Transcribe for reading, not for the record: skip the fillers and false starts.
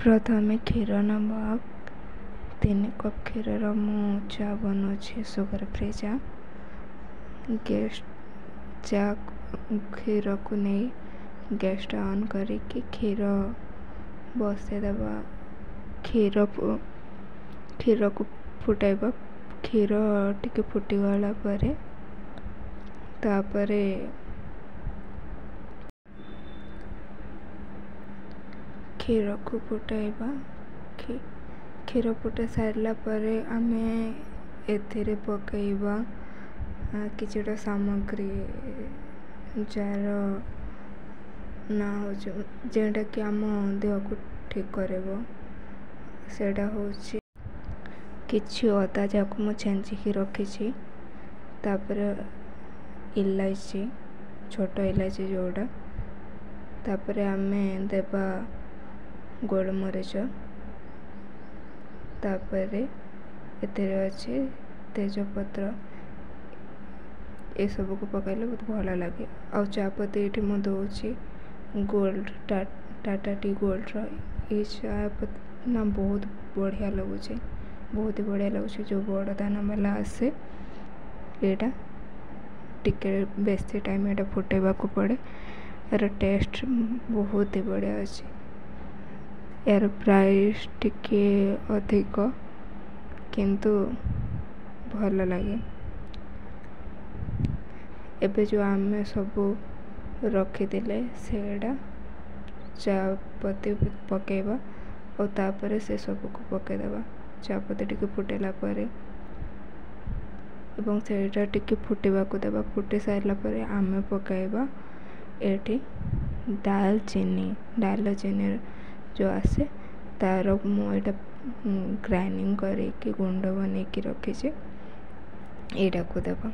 ପ୍ରଥମେ କ୍ଷୀର ନେବା। 3 କପ୍ କ୍ଷୀରର ମୁଁ ଚା ବନାଉଛି, ସୁଗର ଫ୍ରି ଚା। ଗ୍ୟାସ୍ ଚା କ୍ଷୀରକୁ ନେଇ ଗ୍ୟାସ୍ଟା ଅନ୍ କରିକି କ୍ଷୀର ବସେଇଦେବା। କ୍ଷୀରକୁ ଫୁଟାଇବା। କ୍ଷୀର ଟିକେ ଫୁଟିଗଲା ପରେ ତାପରେ କ୍ଷୀରକୁ ଫୁଟାଇବା। କ୍ଷୀର ଫୁଟି ସାରିଲା ପରେ ଆମେ ଏଥିରେ ପକାଇବା କିଛିଟା ସାମଗ୍ରୀ, ଯାହାର ନାଁ ହେଉଛି, ଯେଉଁଟାକି ଆମ ଦେହକୁ ଠିକ୍ କରିବ। ସେଇଟା ହେଉଛି କିଛି ଅଦା, ଯାହାକୁ ମୁଁ ଛେଚିକି ରଖିଛି। ତାପରେ ଇଲାଇଚି, ଛୋଟ ଇଲାଇଚି ଯେଉଁଟା। ତାପରେ ଆମେ ଦେବା ଗୋଲମରିଚ। ତାପରେ ଏଥିରେ ଅଛି ତେଜପତ୍ର। ଏସବୁକୁ ପକାଇଲେ ବହୁତ ଭଲ ଲାଗେ। ଆଉ ଚାପତି ଏଇଠି ମୁଁ ଦେଉଛି ଗୋଲ୍ଡ, ଟାଟା ଟି ଗୋଲ୍ଡର। ଏଇ ଚାପତି ନା ବହୁତ ବଢ଼ିଆ ଲାଗୁଛି, ବହୁତ ହି ବଢ଼ିଆ ଲାଗୁଛି। ଯେଉଁ ବଡ଼ ଦାନା ବାଲା ଆସେ, ଏଇଟା ଟିକେ ବେଶୀ ଟାଇମ୍ ଏଇଟା ଫୁଟାଇବାକୁ ପଡ଼େ। ଏହାର ଟେଷ୍ଟ ବହୁତ ହି ବଢ଼ିଆ ଅଛି। ଏହାର ପ୍ରାଇସ୍ ଟିକେ ଅଧିକ, କିନ୍ତୁ ଭଲ ଲାଗେ। ଏବେ ଯେଉଁ ଆମେ ସବୁ ରଖିଥିଲେ, ସେଇଟା ଚାପତି ପକାଇବା ଆଉ ତାପରେ ସେସବୁକୁ ପକାଇଦେବା ଚାପତି ଟିକେ ଫୁଟାଇଲା ପରେ ଏବଂ ସେଇଟା ଟିକେ ଫୁଟିବାକୁ ଦେବା। ଫୁଟି ସାରିଲା ପରେ ଆମେ ପକାଇବା ଏଠି ଡାଲଚିନି। ଡାଲଚିନି ଯେଉଁ ଆସେ, ତା'ର ମୁଁ ଏଇଟା ଗ୍ରାଇଣ୍ଡିଙ୍ଗ କରିକି ଗୁଣ୍ଡ ବନେଇକି ରଖିଛି, ଏଇଟାକୁ ଦେବା।